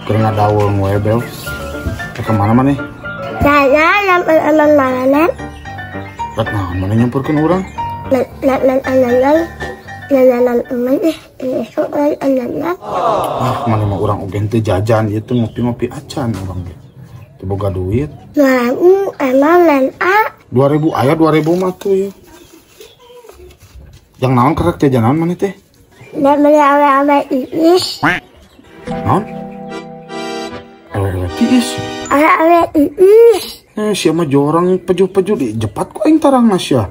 Kurang ada awal we bel. Ke mana mana? Rat naon mana nyamperkeun urang? Ah, mana mah urang oge teu jajan ieu teh ngopi-ngopi acan urang ge. Teu boga duit. 2000 aya 2000 mah tuh ya. Jang naon kerek jajan naon maneh teh? Naon? Awewe tiis. Awewe tiis. Eh, sia mah jorang pejuh-pejuh di jepat ku aing tarang sia.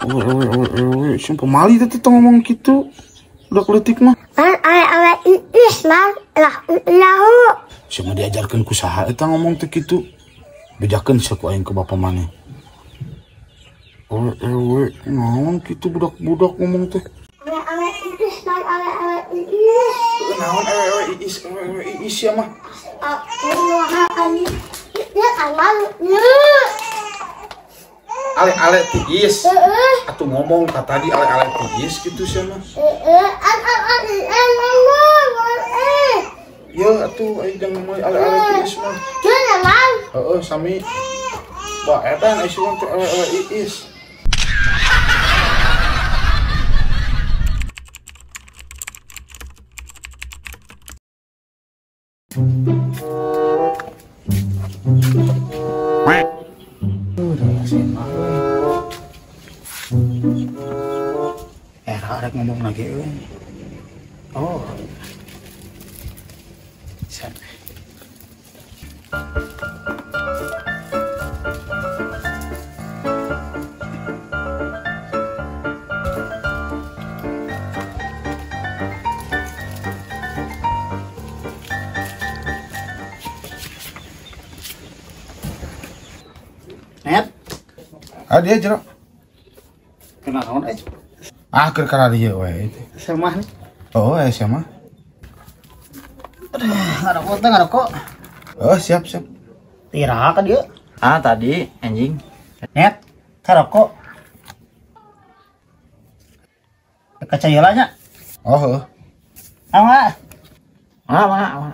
Awewe sia pemali teh teh ngomong kitu. Udah leutik mah. Awewe tiis mah lah lahu. Sia mah diajarkeun ku saha eta ngomong teh kitu. Bejakeun sia ku aing ke bapa maneh. Awewe naon kitu budak-budak ngomong teh. Awewe tiis mah awewe tiis. Naon awewe iis awewe iis sia mah. Ale-ale tiis. Atuh ngomong ka tadi ale-ale tiis gitu sia mah. Ya atuh aing jangan ngomong ale-ale tiis mah. Heeh sami. Wah eta aya sugan teh awewe iis. Era rek ngomong lagi euy. Oh. Siap. Net. Ah dia jero. Kena naon euy? Ah keur kana dieu we. Sama nih. Oh, sama. Aduh, ngarokok teh ngarokok. Oh, siap, siap. Tira ka dieu? Ah, tadi anjing. Net, ngarokok. Kaca heula nya. Oh, heuh. Ah, ah, ah.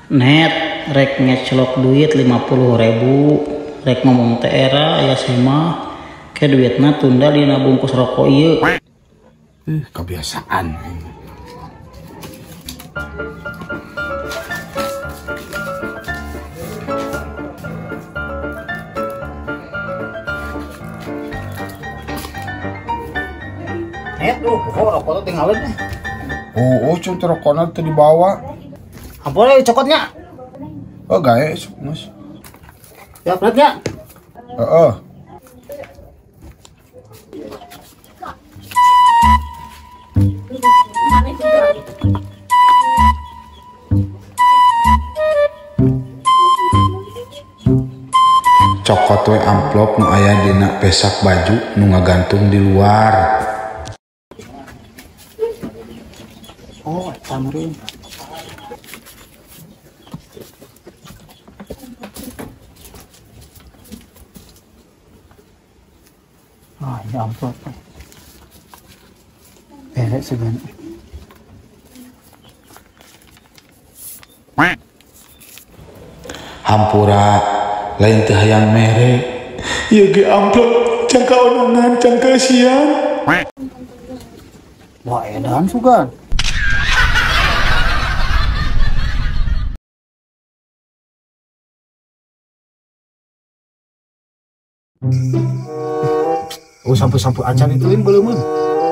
Net rek ngecelok duit 50.000 rek ngomong teh era ya sema ke duitna tunda dina bungkus rokok ieu. Kebiasaan. Net tuh rokok tuh tinggalin. Oh, cung rokokna teu dibawa. Ampun, cokotnya. Oh, gae, Mas. Ya, beratnya. Heeh. Cokot we amplop nu aya dina pesak baju nu ngagantung di luar. Oh, eta meureun. Ah, ya amplop. Beres sebenarnya. Hampura lain teu hayang mere. Ieu ge amplop jangka onongan jangka siang. Wah, edan sugan. Oh, sampai-sampai acan ituin belum.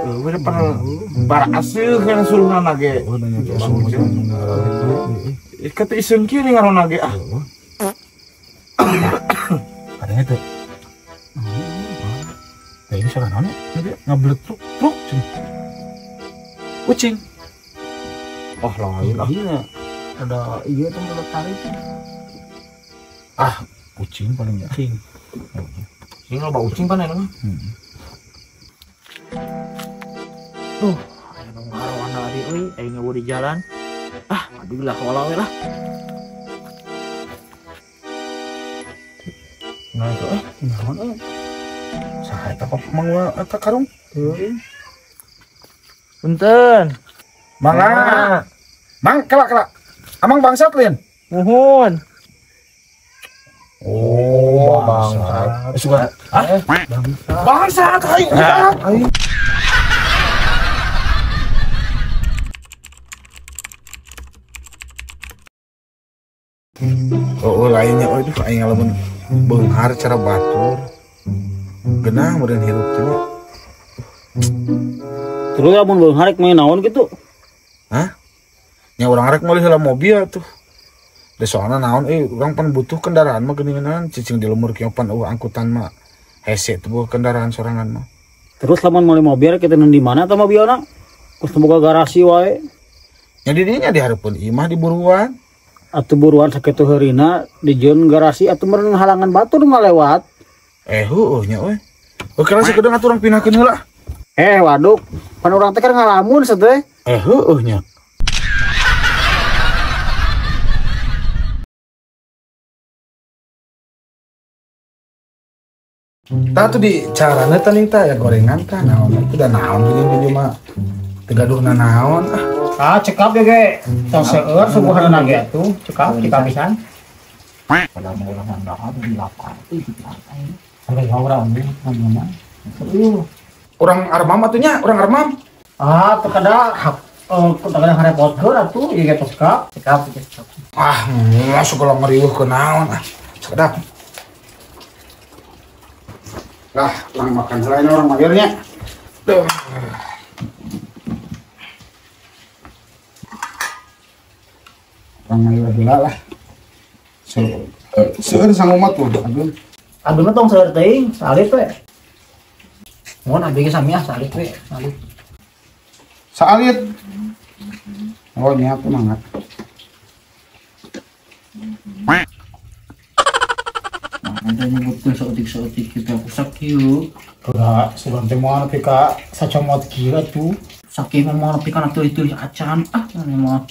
Udah pernah bara aseuh kan suruhna nage. Oh, nanya ke suruh. Kata iseun kieu ngaron nage ah. Adanya tuh. Ya ini salah naon ya? Ngabelet truk truk cing. Kucing. Oh, lain ah. Iya. Ada iya tuh mulut tarik. Ah, Ucing paling ya. Ucing. Ini loba ucing pan eta mah. Duh, aya nu ngarowana di euy, aing ngewo di jalan. Ah, aduh lah kaola we lah. Nah itu naon euy? Saha eta mang eta karung? Teuing. Punten. Mangga. Mang kela kela. Amang bangsat lin. Muhun. Oh, bangsat. Suka. Hah? Bangsat. Bangsat aing. Aing. Oh, lainnya oh itu aing ngalamun beunghar cara batur. Genah meureun hirup teh. Terus lamun beunghar rek main naon kitu? Hah? Nya urang rek meuli heula mobil tuh. Da soalna naon euy urang pan butuh kendaraan mah geuningan cicing di lemur kieu pan eueuh angkutan mah hese tuh kendaraan sorangan mah. Terus lamun meuli mobil kitu di mana tah mobilna? Kus boga garasi wae. Nya di dinya di hareupeun imah di buruan. Atuh buruan sakitu heurina dijieun garasi atuh meureun halangan batur ngalewat. Heueuh nya euy. Oke lah sakedeung atuh urang pindahkeun heula. Waduk, pan urang teh keur ngalamun sateh. Heueuh nya. Tah tuh di carana tah nih tah ya gorengan tah naon itu da naon geuning di mah teu gaduhna naon ah. Ah cekap ya ge. Tong seueur suguhanna ge atuh cekap cekap pisan. Padahal mah urang mah di lapar euy di aing. Sampai urang mah. Urang armam atuh nya, urang armam. Ah teu kada teu kada ngarepotkeun atuh ieu ge tos cekap. Cekap cekap. Ah, masuk kalau ngeriweuh ke naon ah. Cekap. Lah, orang makan selain orang magernya. Duh. Orang mager heula lah. Seueur sang umat tuh, aduh. Aduh mah tong seueur teuing, salit we. Mun abdi ge sami ah salit we, salit. Salit. Oh, nya atuh mangga. Ada nyebutkeun saeutik-saeutik kitu aku sakieu. Kuda sugan teh moal nepi ka sacomot kieu atuh. Sakieu mah moal nepi kana teuih-teuih acan ah mah.